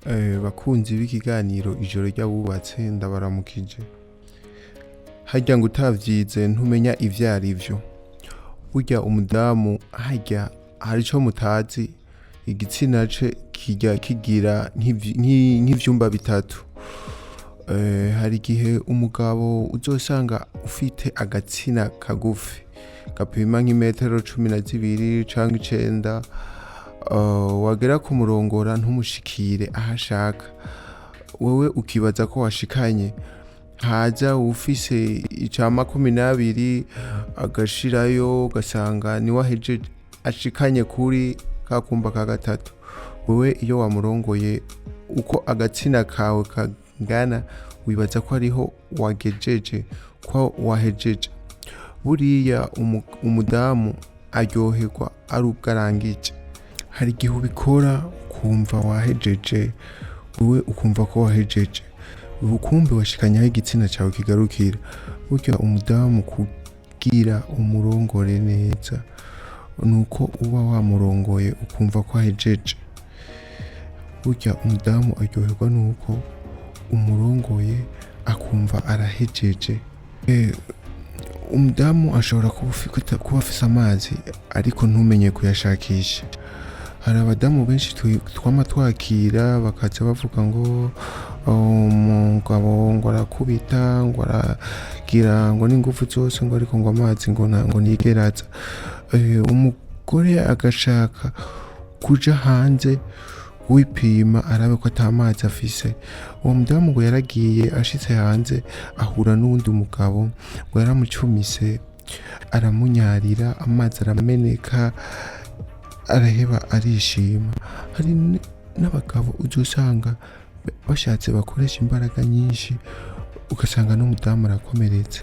Bakunzi b'ikiganiro Ijoro ry'Abubatse, ndabaramukije. Harya ngo utavyize ntumenya ivyo arivyo. Burya umudamu harya hari ico mutazi: igitsina ce kirya kigira nk'ivyumba bitatu. Hari igihe umugabo uzosanga ufite agatsina kagufi gapima nk'imetero 12 canke 9, wagera kumurongora ntumushikire aho ashaka, wewe ukibaza ko washikanye, haza uwufise ica 20 agashirayo, ugasanga niwe ahejeje ashikanye kuri ka kumba ka gatatu. Wewe iyo wamurongoye, uko agatsina kawe kangana, wibaza ko ariho wagejeje, ko wahejeje. Buriya umudamu aryoherwa ari ubwo arangije. Hari igihe ubikora ukumva wahejeje, wewe ukumva ko wahejeje, ubukumbe washikanye aho igitsina cawe kigarukira. Burya umudamu kugira umurongore neza nuko uba wamurongoye ukumva ko ahejeje. Burya umudamu aryoherwa nuko umurongoye akumva arahejeje. Umudamu ashobora kuba afise amazi ariko ntumenye kuyashakisha. Hari abadamu benshi twama twakira bakaza bavuga ngo umugabo ngo arakubita, ngo aragira ngo n'ingufu zose, ngo ariko ngo amazi ngo ntiyigera aza. Umugore agashaka kuja hanze wipima arabe ko ata mazi afise. Uwo mudamu ngo yaragiye, ashitse hanze ahura n'uwundi mugabo, ngo yaramucumise, aramunyarira, amazi arameneka, araheba arishima. Hari n'abagabo uzosanga bashatse bakoresha imbaraga nyinshi, ugasanga n'umudamu arakomeretse.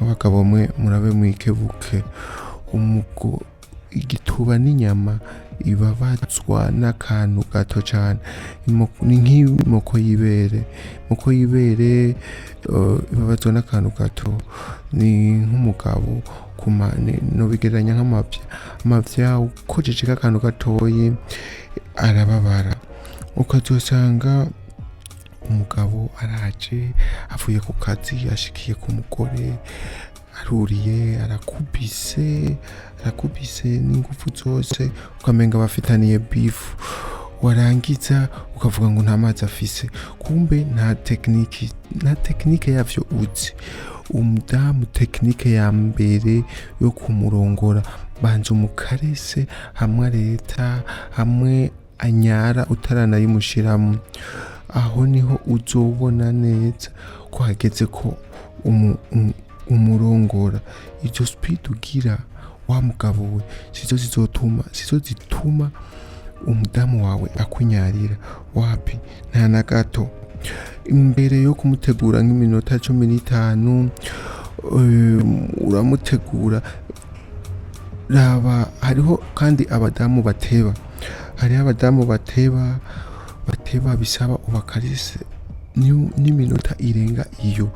Abagabo mwe, murabe mwikebuke. Igituba n'inyama ibabazwa n'akantu gato cane. Ni nk'imoko y'ibere. Imoko y'ibere ibabazwa n'akantu gato. Ni nk'umugabo nobigereranya nk'amavya. Amavya ukojejeko akantu gatoyi arababara. Ukazosanga umugabo araje avuye ku kazi, ashikiye ku mugore, aruriye, arakubise, arakubise n'ingufu zose, ukamenga bafitaniye beef. Warangiza ukavuga ngo nta mazi afise, kumbe nta technique yavyo uzi. Umudamu, technique ya mbere yo kumurongora: banza umukarese hamwe areta, hamwe anyara utaranayimushiramwo. Aho niho uzobona neza ko hageze ko umurongora. Izo speed ugira wa mugabo we sizo zizotuma, sizo zituma umudamu wawe akunyarira, wapi, nta na gato. Imbere yo kumutegura nk'iminota 15, uramutegura. Raba, hariho kandi abadamu bateba. Hariho abadamu bateba, bateba, bisaba ubakarise n'iminota irenga iyo,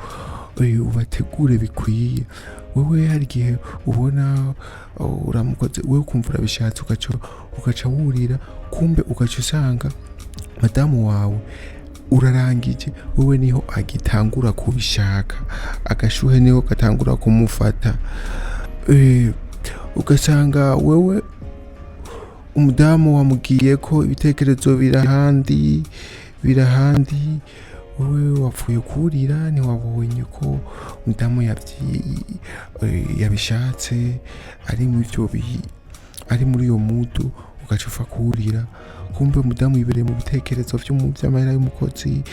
ubategure bikwiye. Wewe hari igihe ubona uramukoze, wewe ukumva urabishatse, ugaca wurira, kumbe ugaca usanga madamu wawe urarangije, wewe niho agitangura kubishaka, agashuhe niho gatangura kumufata. Ugasanga wewe umudamu wamubwiye ko ibitekerezo birahandi, birahandi, wewe wapfuye kurira, ntiwabonye ko umudamu yabishatse, ari muri ivyo ari muri iyo mood, ugaca upfa kurira, kumbe umudamu yibereye mu bitekerezo vy'amahera y'umukozi,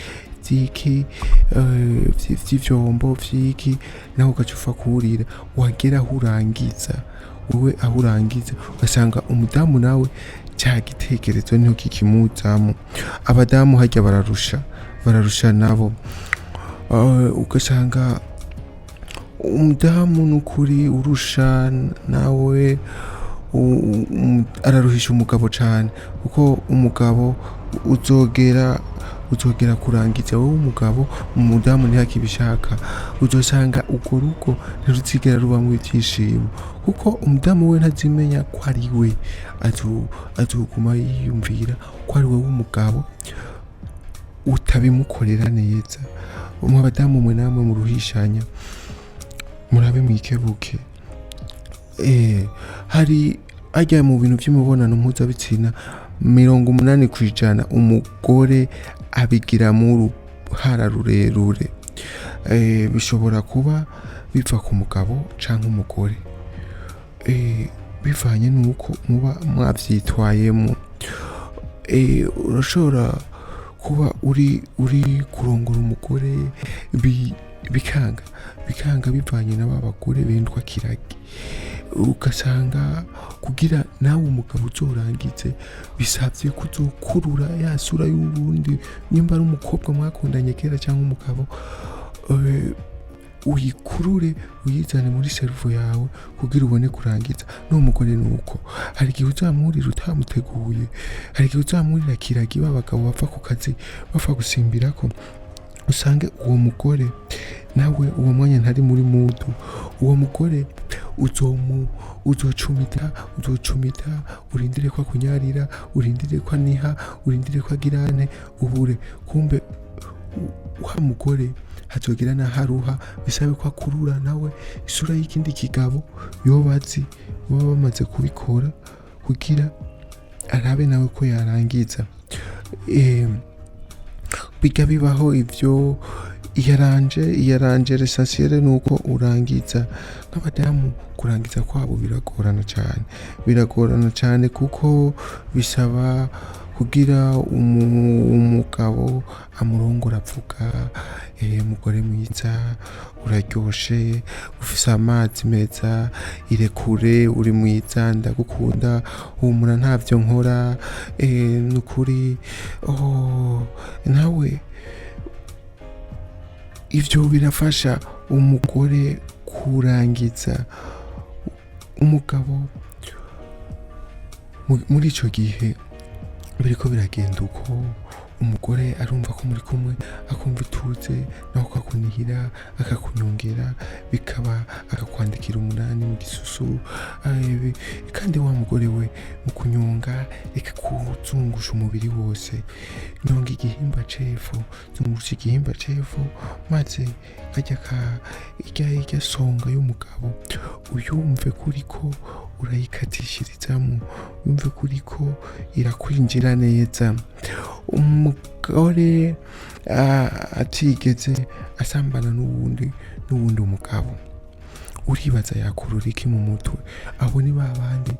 vy'iki, vy'ivyombo, vy'iki, nawe ugaca upfa kurira. Wagera aho urangiza, wewe aho urangiza, ugasanga umudamu nawe ca gitekerezo niho kikimuzamo. Abadamu harya bararusha, bararusha nabo. Ugasanga umudamu n'ukuri urusha nawe araruhisha umugabo cane, kuko umugabo uzogera kurangiza, wowe umugabo, umudamu ntihakibishaka. Uzosanga urwo rugo ntiruzigera rubamwo ivyishimo, kuko umudamu we ntazimenya ko ari we, azoguma yiyumvira ko ari wewe umugabo. Utabimukorera neza. Mwe abadamu mwe, namwe muruhishanya, murabe mwikebuke. Hari ajya mu bintu by'imibonano mpuzabitsina, 80% umugore abigiramo uruhara rurerure. Bishobora kuba biva ku mugabo canke umugore, bivanye n'uko muba mwavyitwayemo. Urashobora kuba uri kurongora umugore, bikanga bivanye na ba bagore bendwa kiragi, ugasanga kugira nawe umugabo uzorangize bisabye kuzokurura ya sura y'ubundi, nimba ari umukobwa mwakundanye kera cyangwa umugabo, uyikurure uyizane muri cerveau yawe kugira ubone kurangiza. N'uwo mugore nuko hari igihe uzamurira utamuteguye, hari igihe uzamurira kiragi, ba bagabo bava ku kazi bava gusimbirako, usange uwo mugore nawe uwo mwanya ntari muri mood. Uwo mugore uzomu uzocumita, uzocumita, urindire ko akunyarira, urindire ko aniha, urindire ko agirane ubure. Kumbe wa mugore hazogira n'aharuha, bisabe ko akurura nawe isura y'ikindi kigabo yoba azi, baba bamaze kubikora, kugira arabe nawe ko yarangiza. Bijya bibaho ivyo. Iyaranje, l'essentiel nuko urangiza. Nk'abadamu, kurangiza kwabo biragorana cyane, biragorana cyane, kuko bisaba kugira umugabo amurongora avuga: "Mugore mwiza, uraryoshe, ufise amazi meza, irekure, uri mwiza, ndagukunda, humura, ntavyo nkora, nukuri." Oh, nawe ivyo birafasha umugore kurangiza. Umugabo muri ico gihe biriko biragenda uko, umugore arumva ko muri kumwe, akumva ituze, nawe akakunihira, akakunyongera, bikaba akakwandikira 8 mu gisusu. Kandi wa mugore we, mu kunyonga reka kuzungusha umubiri wose, nyonga igihimba c'epfo, zungusha igihimba c'epfo, maze kajya ka irya songa y'umugabo uyumve kuriko urayikatishirizamo, yumve kuriko irakwinjira neza. Umugore atigeze asambana n'uwundi umugabo, uribaza yakurura iki mu mutwe? Abo ni ba bandi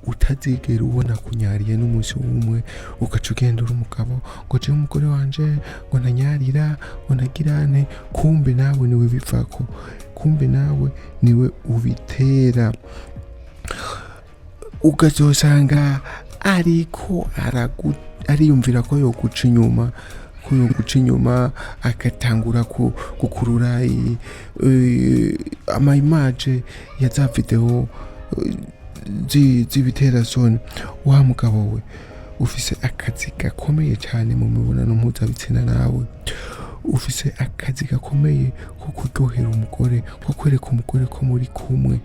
utazigera ubona kunyariye n'umunsi w'umwe, ugaca ugenda uri umugabo ngo jewe umugore wanje ngo ntanyarira, ngo ntagirane. Kumbe nawe niwe bivako, kumbe nawe niwe ubitera. Ukazosanga ariko ariyumvira ko yoguca inyuma, ko yoguca inyuma, agatangura gukurura ama image ya za video z'ibiterasoni. Wa mugabo we, ufise akazi gakomeye cyane mu mibonano mpuzabitsina. Nawe ufise akazi gakomeye ko kuryohera umugore, ko kwereka umugore ko muri kumwe,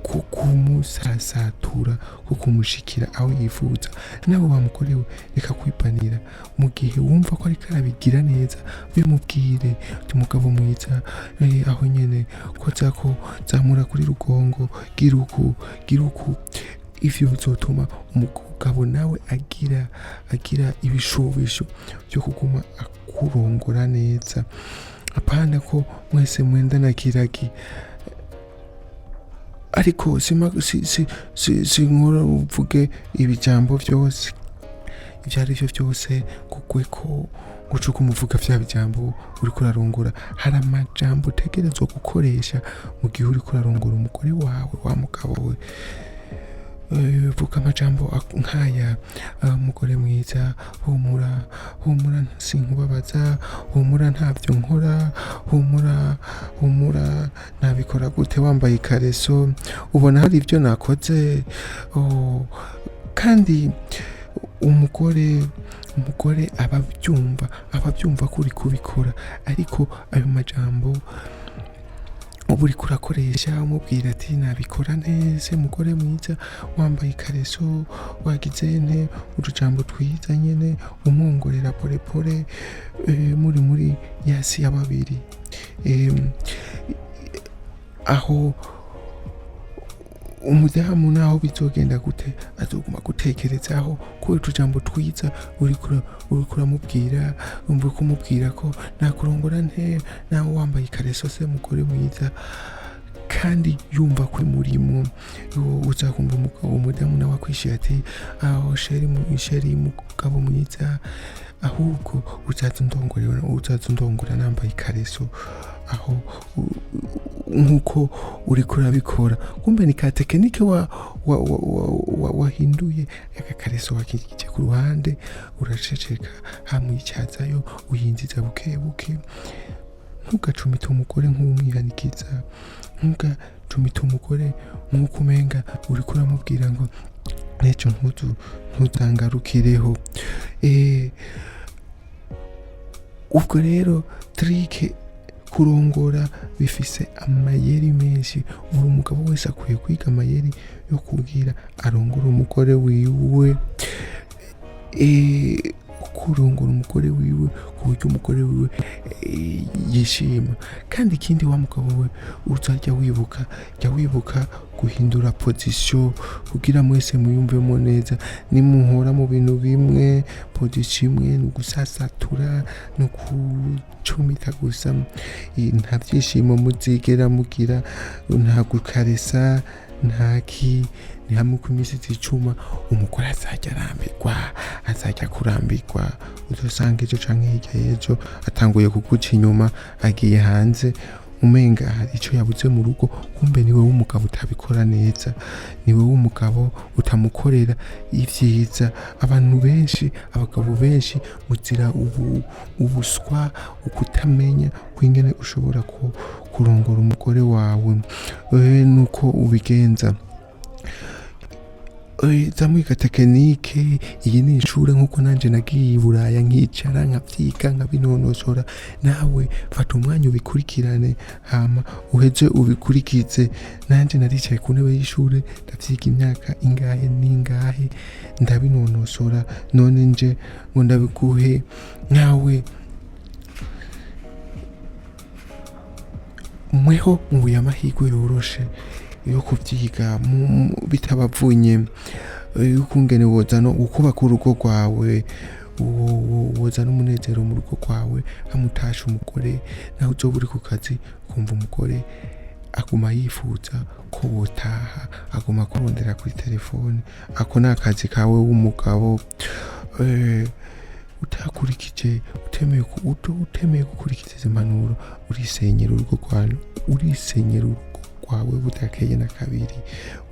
ko kumusasatura, ko kumushikira aho yifuza. Nawe wa mugore we, reka kwipanira. Mu gihe wumva ko ariko arabigira neza, bimubwire uti: "Mugabo mwiza, aho nyene koza, ko zamura kuri rugongo, gira uku, gira uku." Ivyo bizotuma umugabo nawe agira ibishobisho byo kuguma akurongora neza, apana ko mwese mwendana kiragi. Ariko sinkora uvuge ibijambo vyose, ivyo ari vyo vyose, kugwe ko guca kumuvuga vya bijambo uriko urarongora. Hari amajambo utegerezwa gukoresha mu gihe uriko urarongora umugore wawe. Wa mugabo we, vuga amajambo nk'aya: "Mugore mwiza, humura, humura, sinkubabaza, humura, ntavyo nkora, humura, humura, nabikora gute wambaye ikareso? Ubona hari ibyo nakoze?" Oh, kandi umugore aba abyumva ko uri kubikora, ariko ayo majambo Uba uriko urakoresha umubwira ati: "Nabikora neza, mugore mwiza, wambaye ikareso, wagize nte", utujambo twiza nyene, umwongorera porepore, muri yasi ya babiri. Aho umudamu naho bizogenda gute, azoguma gutekerezaho kubera utujambo twiza uriko uramubwira. Umva, uriko umubwira ko nakurongora nte nawe wambaye ikareso se, mugore mwiza, kandi yumva ko murimwo. Uzakumva umugabo, umudamu nawe akwishyuye ati: "Aho chéri, chéri, mugabo mwiza, ahubwo uzaza undongorera, uzaza undongora nambaye ikareso." Aho nkuko uriko urabikora, kumbe ni ka technique wahinduye aka kareso, wakikije ku ruhande, uraceceka, hamwicazayo, uyinjiza buke buke. Ntugacumite umugore nk'umwihanikiza, ntugacumite umugore nk'uko umenga uriko uramubwira ngo n'ejo ntuzangarukireho. Ubwo rero trick, kurongora bifise amayeri menshi. Buri mugabo wese akwiye kwiga amayeri yo kubwira arongora umugore wiwe, kurongora umugore wiwe ku buryo umugore wiwe yishima. Kandi ikindi, wa mugabo we, uzajya wibuka, jya wibuka guhindura position kugira mwese mwiyumvemo neza. Nimuhora mu bintu bimwe, position imwe, ni ugusasatura, ni ukucumita gusa, nta byishimo muzigera mugira, nta gukaresa, nta ki. Ni hamwe uko iminsi zicuma, umugore azajya arambirwa, azajya kurambirwa. Uzosanga ejo canke hirya y'ejo atanguye kuguca inyuma, agiye hanze, umenga hari ico yabuze mu rugo. Kumbe niwe w'umugabo utabikora neza, niwe w'umugabo utamukorera ivyiza. Abantu benshi, abagabo benshi muzira ubuswa, ukutamenya kwingene ushobora kurongora umugore wawe, nuko ubigenza. Zamwiga technique. Iyi ni ishure, nkuko nanje nagiye i Buraya nkicara nkavyiga nkabinonosora. Nawe fata umwanya ubikurikirane, hama uheze ubikurikize. Nanje naricaye ku ntebe y'ishure, ndavyiga imyaka ingahe n'ingahe, ndabinonosora. None nje ngo ndabiguhe nkawe. Mweho mubuye amahirwe yoroshe yo kuvyiga bitabavunye, ukungene wozana ukubaka urugo rwawe, wozana umunezero mu rugo rwawe. Hamutasha umugore, nawe uzoba uri ku kazi, ukumva umugore aguma yifuza ko wotaha, aguma kurondera kuri telefone. Ako ni akazi kawe w'umugabo. Utakurikije, utemeye gukurikiza izi mpanuro, urisenyera urugo rwawe, urisenyera urugo rwawe budakeye na kabiri.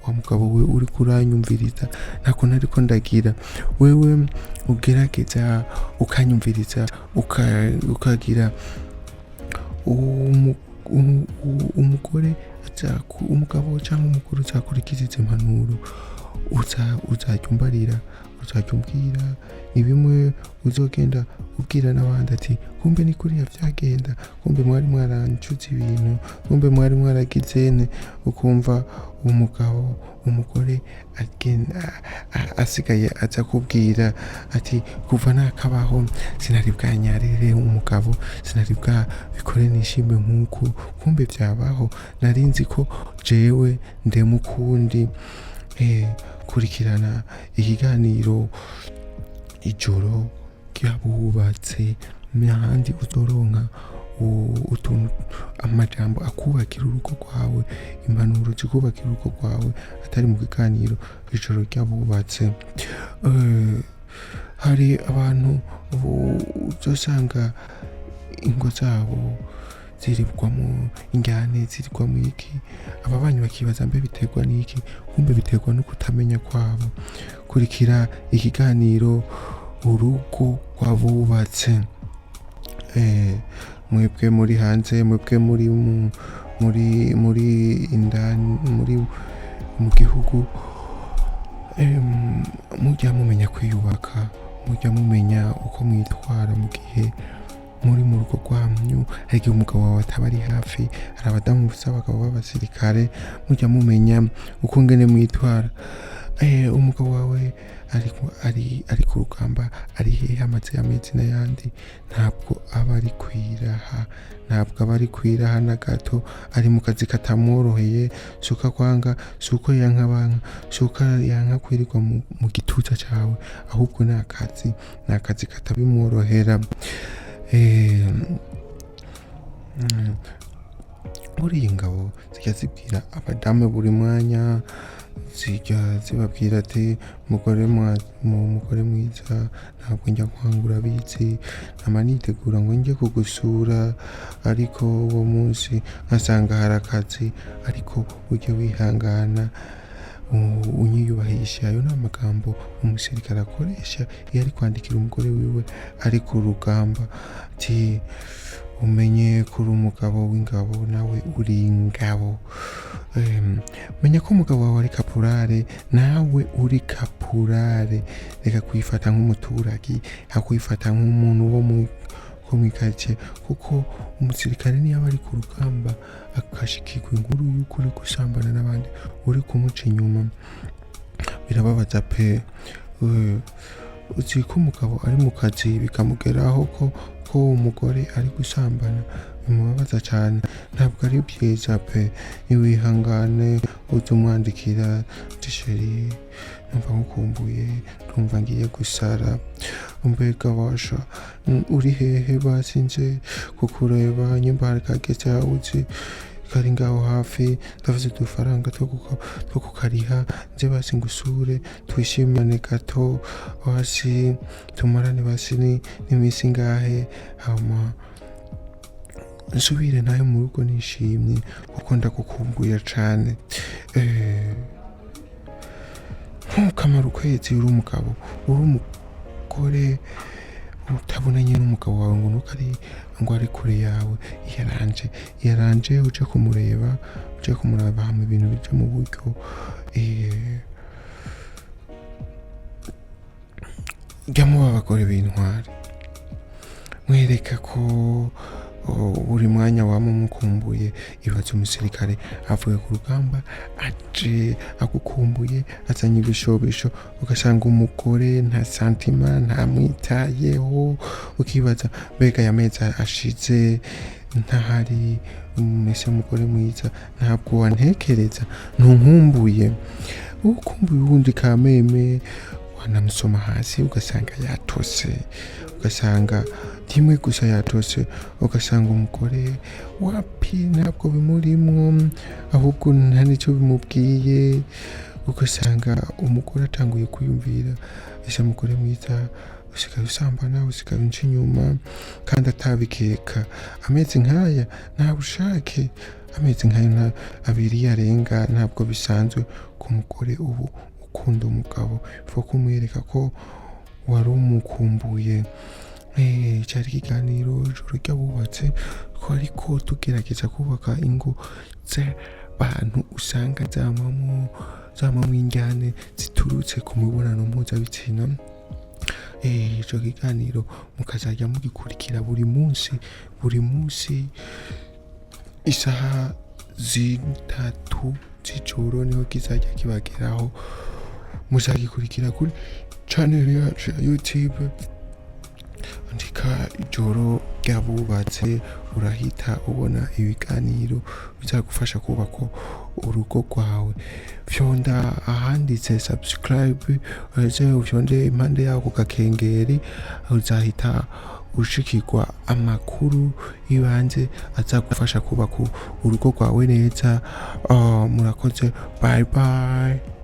Wa mugabo we uriko uranyumviriza, ntako nariko ndagira, wewe ugerageza ukanyumviriza, ukagira umugore, umugabo cyangwa umugore uzakurikiza izi mpanuro, uzajya umbarira, uzajya umbwira. Ni bimwe uzogenda ubwira n'abandi ati: "Kumbe ni kuriya vyagenda, kumbe mwari mwarancuze ibintu, kumbe mwari mwaragize ne." Ukumva umugabo, umugore agenda asigaye aza kubwira ati: "Kuva nakabaho sinari bwanyarire umugabo, sinari bwabikore nishime nk'uku. Kumbe vyabaho, nari nzi ko jewe ndemukundi." Kurikirana ikiganiro Ijoro ry'Abubatse, n'ahandi uzoronka utuntu, amajambo akubakira urugo rwawe, impanuro zikubakira urugo rwawe, atari mu kiganiro Ijoro ry'Abubatse. Hari abantu uzosanga ingo zabo ziribwamo injyane, ziribwamo iki, ababanyi bakibaza mbe biterwa n'iki? Kumbe biterwa no kutamenya kwabo. Kurikira ikiganiro Urugo rw'Abubatse. Mwebwe muri hanze, mwebwe muri muri indani, muri mu gihugu, mujya mumenya kwiyubaka, mujya mumenya uko mwitwara mu gihe. Muri mu rugo rwanyu hari igihe umugabo wawe ataba ari hafi. Hari abadamu mufise abagabo b'abasirikare, mujya mumenya uko ngene mwitwara. Umugabo wawe ari ku rugamba, ari hehe, amaze amezi n'ayandi, ntabwo aba ari kwiraha, ntabwo aba ari kwiraha na gato. Ari mu kazi katamworoheye. Si uko akwanga, si uko yanka banka, si uko yanka kwirirwa mu gituza cawe, ahubwo ni akazi, ni akazi katabimworohera. Buriya ingabo zijya zibwira abadamu buri mwanya, zijya zibabwira ati: "Mugore mugore mwiza, ntabwo njya kwanga, urabizi, nama nitegura ngo njye kugusura, ariko uwo munsi nkasanga hari akazi, ariko ujye wihangana unyiyubahisha." Ayo ni amagambo umusirikare akoresha iyo ari kwandikira umugore wiwe ari ku rugamba, ati: "Umenye ko uri umugabo w'ingabo, nawe uri ingabo." Menya ko umugabo wawe ari kapurare, nawe uri kapurare. Reka kwifata nk'umuturage, kwifata nk'umuntu wo mu wo mw'ikaritsiye, kuko umusirikare niyo aba ari ku rugamba akashikirwa inkuru y'uko uri gusambana n'abandi, uri kumuca inyuma, birababaza pe. Uzi ko umugabo ari mu kazi bikamugeraho ko umugore ari gusambana, bimubabaza cyane, ntabwo ari byiza pe. Niwihangane uze umwandikira ati: "Chéri, numva nkukumbuye, ndumva ngiye gusara, mbega washa uri hehe? Basi nze kukureba, nyimba hari kageze uzi kari ngaho hafi, ndafise udufaranga two kukariha, nze basi ngusure, twishimane gato, basi tumarane basi n'iminsi ingahe, hama nsubire nayo mu rugo nishimye, kuko ndagukumbuye cane." Ntukamara ukwezi uri umugabo, uri umugore, utabonanye n'umugabo wawe ngo nuko ari ngo ari kure yawe. Iyaranje, iyaranje uje kumureba, uje kumuraba, hama ibintu bija mu buryo. Jya muba abagore b'intwari, mwereka ko, oh, buri mwanya wama umukumbuye. Ibaze umusirikare avuye ku rugamba, aje agukumbuye, azanye ibishobisho, ugasanga umugore nta sentiment, ntamwitayeho. Ukibaza: mbega aya mezi ashize ntahari, mbese umugore mwiza, ntabwo wantekereza, ntunkumbuye? Ukumbuye uwundi kameme, wanamusoma hasi ugasanga yatose, ugasanga rimwe gusa yatose, ugasanga umugore wapi, ntabwo bimurimwo, ahubwo nta n'icyo bimubwiye. Ugasanga umugore atanguye kwiyumvira: ese mugore mwiza, usigaye usambana, usigaye unca inyuma? Kandi atabikeka. Amezi nk'aya nta bushake, amezi nk'aya abiri yarenga, ntabwo bisanzwe ku mugore. Ubu ukunda umugabo ifu kumwereka ko wari umukumbuye. Cyari ikiganiro Ijoro ry'Abubatse, ariko tugerageza kubaka ingo z'abantu usanga zamamwo injyane ziturutse ku mibonano mpuzabitsina. Ico kiganiro mukazajya mugikurikira buri munsi, buri munsi isaha 3 z'ijoro niho kizajya kibageraho. Muzagikurikira kuri channel yacu ya YouTube. Andika Ijoro ry'Abubatse, urahita ubona ibiganiro bizagufasha kubaka urugo rwawe. Fyonda ahanditse subscribe, uheze ufyonde impande yaho ku gakengeri, uzahita ushikirwa amakuru y'ibanze azagufasha kubaka urugo rwawe neza. Murakoze, bye bye.